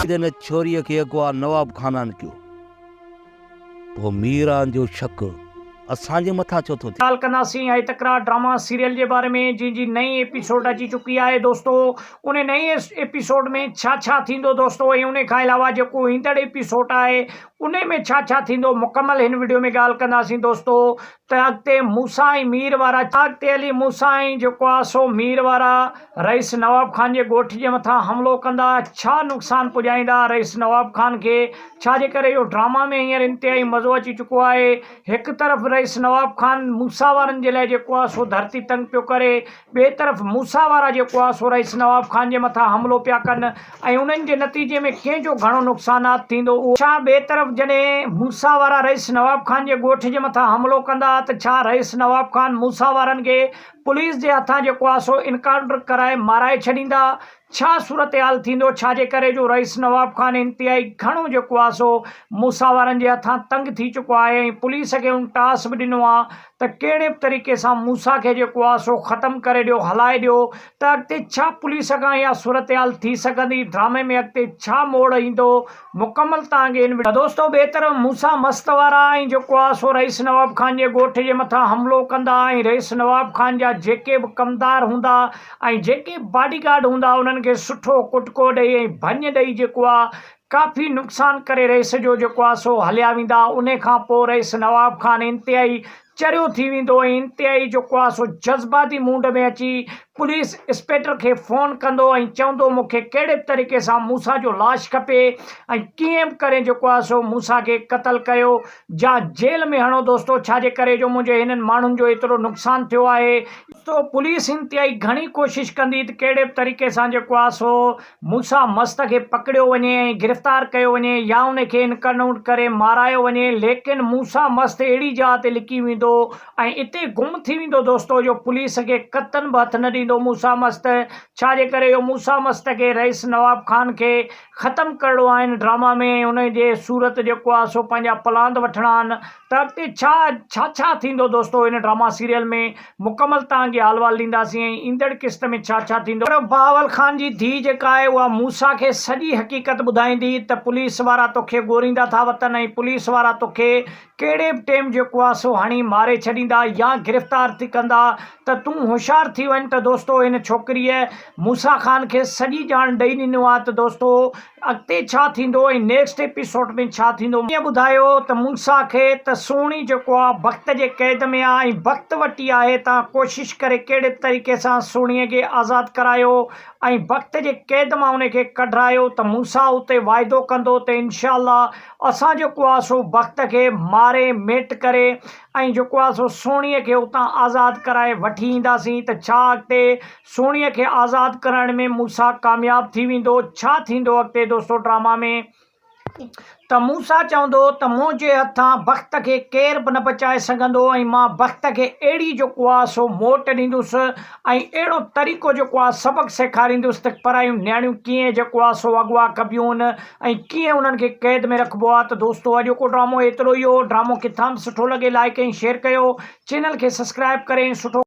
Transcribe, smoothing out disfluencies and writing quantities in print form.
هن ڇوريء کي اغوا نواب خانان ڪيو. پوء ميران جو شڪ اسان جي مٿان ڇو ٿو ٿئي؟ ڳالهه ڪنداسين آهي تڪرار ڊراما سيريل جي باري ۾ جنهن جي نئين ايپيسوڊ اچي چڪي آهي دوستو ان نئين ايپيسوڊ ۾ ڇا ڇا ٿيندو دوستو ۽ ان کان علاوه جيڪو ايندڙ ايپيسوڊ آهي ان ۾ ڇا ڇا ٿيندو مڪمل هن وڊيو ۾ ڳالهه ڪنداسين دوستو ته اڳتي موسيٰ ۽ مير وارا اڳتي هلي موسيٰ ۽ جيڪو آهي سو مير وارا رئيس نواب خان جي ڳوٺ جي مٿان حملو ڪندا ڇا نقصان پڄائيندا رئيس نواب خان کي ڇا جي ڪري اهو ڊراما ۾ هينئر انتهائي مزو اچي چڪو آهي. هڪ طرف رئيس نواب خان موسيٰ وارن جي لاء جيڪو آهي سو ڌرتي تنگ پيو ڪري، ٻئي طرف موسيٰ وارا جيڪو آهي سو رئيس نواب خان جي مٿان حملو پيا ڪن ۽ انهن جي نتيجي ۾ ڪنهن جو گهڻو نقصانات ٿيندو اهو ڇا ٻئي طرف جڏهن موسيٰ وارا رئيس نواب خان جي ڳوٺ جي مٿان حملو ڪندا ته ڇا رئيس نواب خان موسيٰ وارن کي پوليس جي هٿان جيڪو آهي سو انڪائونٽر ڪرائي مارائي ڇڏيندا؟ ڇا صورتحال ٿيندو ڇا جي ڪري جو رئيس نواب خان انتهائي گهڻو جيڪو آ سو موسيٰ وارن جي هٿان تنگ ٿي چڪو آهي ۽ پوليس کي ان ٽاس به ڏنو آ ته ڪهڙي به طريقي سان موسيٰ کي جيڪو آ سو ختم ڪري ڏيو هلائي ڏيو ته اڳتي ڇا پوليس کان اها صورتحال ٿي سگهندي ڊرامي ۾ اڳتي ڇا موڙ ايندو مڪمل تان اڳي ان دوستو ٻئي طرف موسيٰ مست وارا ۽ جيڪو آ سو رئيس نواب خان جي ڳوٺ جي مٿان حملو ڪندا ۽ رئيس نواب خان جا جيڪي به ڪمدار هوندا ۽ جيڪي باڊي گارڊ هوندا انهن کي سٺو ڪٽڪو ڏئي ۽ ڀڃ ڏئي جيڪو آ ڪافي نقصان ڪري رئيس جو جيڪو آ سو هليا ويندا انهي کان پوء رئيس نواب خان انتهائي چريو ٿي ويندو ۽ انتهائي جيڪو آ سو جذباتي مونڊ ۾ اچي پوليس اسپيڪٽر کي فون ڪندو ۽ چوندو مون کي ڪهڙي به طريقي سان موسيٰ جو لاش کپي ۽ ڪيئن به ڪري جيڪو آ سو موسيٰ کي قتل ڪيو جا جيل ۾ هڻو دوستو ڇا جي ڪري جو منهنجي هنن ماڻهن جو ايترو نقصان ٿيو آهي. دوستو پوليس انتهائي گهڻي ڪوشش ڪندي ته ڪهڙي به طريقي سان جيڪو آهي سو موسيٰ مست کي پڪڙيو وڃي ۽ گرفتار ڪيو وڃي يا ان کي انڪائونٽر ڪري مارايو وڃي ليڪن موسيٰ مست اهڙي جاء تي لڪي ويندو ۽ اتي گم ٿي ويندو دوستو جو پوليس کي قطعن به هٿ نه ڏيندو موسيٰ مست ڇا جي ڪري جو موسيٰ مست کي رئيس نواب خان کي ختم ڪرڻو آهي هن ڊراما ۾ ۽ ان جي صورت جيڪو آهي سو پنهنجا پلاند وٺڻا آهن ته اڳتي ڇا ڇا ڇا ٿيندو دوستو هن ڊراما سيريل ۾ مڪمل توهان کي حال وال ڏينداسين ۽ ايندڙ قسط ۾ ڇا ڇا ٿيندو. پر بهاول خان جي ڌيء جيڪا آهي اها موسيٰ کي سڄي حقيقت ٻڌائيندي ته پوليس وارا توکي ڳوريندا ٿا وتن ۽ پوليس وارا توکي ڪهڙي به ٽيم جيڪو آ سو هڻي ماري ڇڏيندا يا گرفتار ٿي ڪندا ته تون هوشيار ٿي وڃ ته دوستو هن ڇوڪريء موسيٰ خان کي سڄي ڄاڻ ڏئي ڏنو آ ته دوستو اڳتي ڇا ٿيندو ۽ نيڪسٽ ايپيسوڊ ۾ ڇا ٿيندو. ائين ٻڌايو ته موسيٰ کي ته سهڻي جيڪو آ بخت جي قيد ۾ آ ۽ بخت وٽ ئي آهي تان ڪوشش ڪري ڪهڙي به طريقي سان سهڻيء کي آزاد ڪرايو ۽ بخت جي قيد مان ان کي ڪڍرايو ته موسيٰ اتي واعدو ڪندو ته انشاء الله اسان جيڪو آهي سو بخت کي ماري ميٽ ڪري ۽ جيڪو آهي سو سهڻيء کي اتان آزاد ڪرائي وٺي اينداسين ته ڇا اڳتي سهڻيء کي آزاد ڪرائڻ ۾ موسيٰ ڪامياب ٿي ويندو ڇا ٿيندو اڳتي دوستو ڊراما ۾. ته موسيٰ چوندو ته منهنجي هٿان بخت کي ڪير به نه بچائي سگهندو ۽ مان بخت کي اهڙي جيڪو آهي سو موٽ ڏيندس ۽ اهڙو طريقو جيڪو آهي سبق سيکاريندس ته پرايون نياڻيون ڪيئن جيڪو آهي سو اغوا ڪبيون ۽ ڪيئن انهن کي قيد ۾ رکبو آهي ته دوستو اڄوڪو ڊرامو ايترو ئي هو ڊرامو ڪٿان به سٺو لڳي لائيڪ ۽ شيئر ڪيو چينل کي سسڪرائب ڪري ۽ سٺو.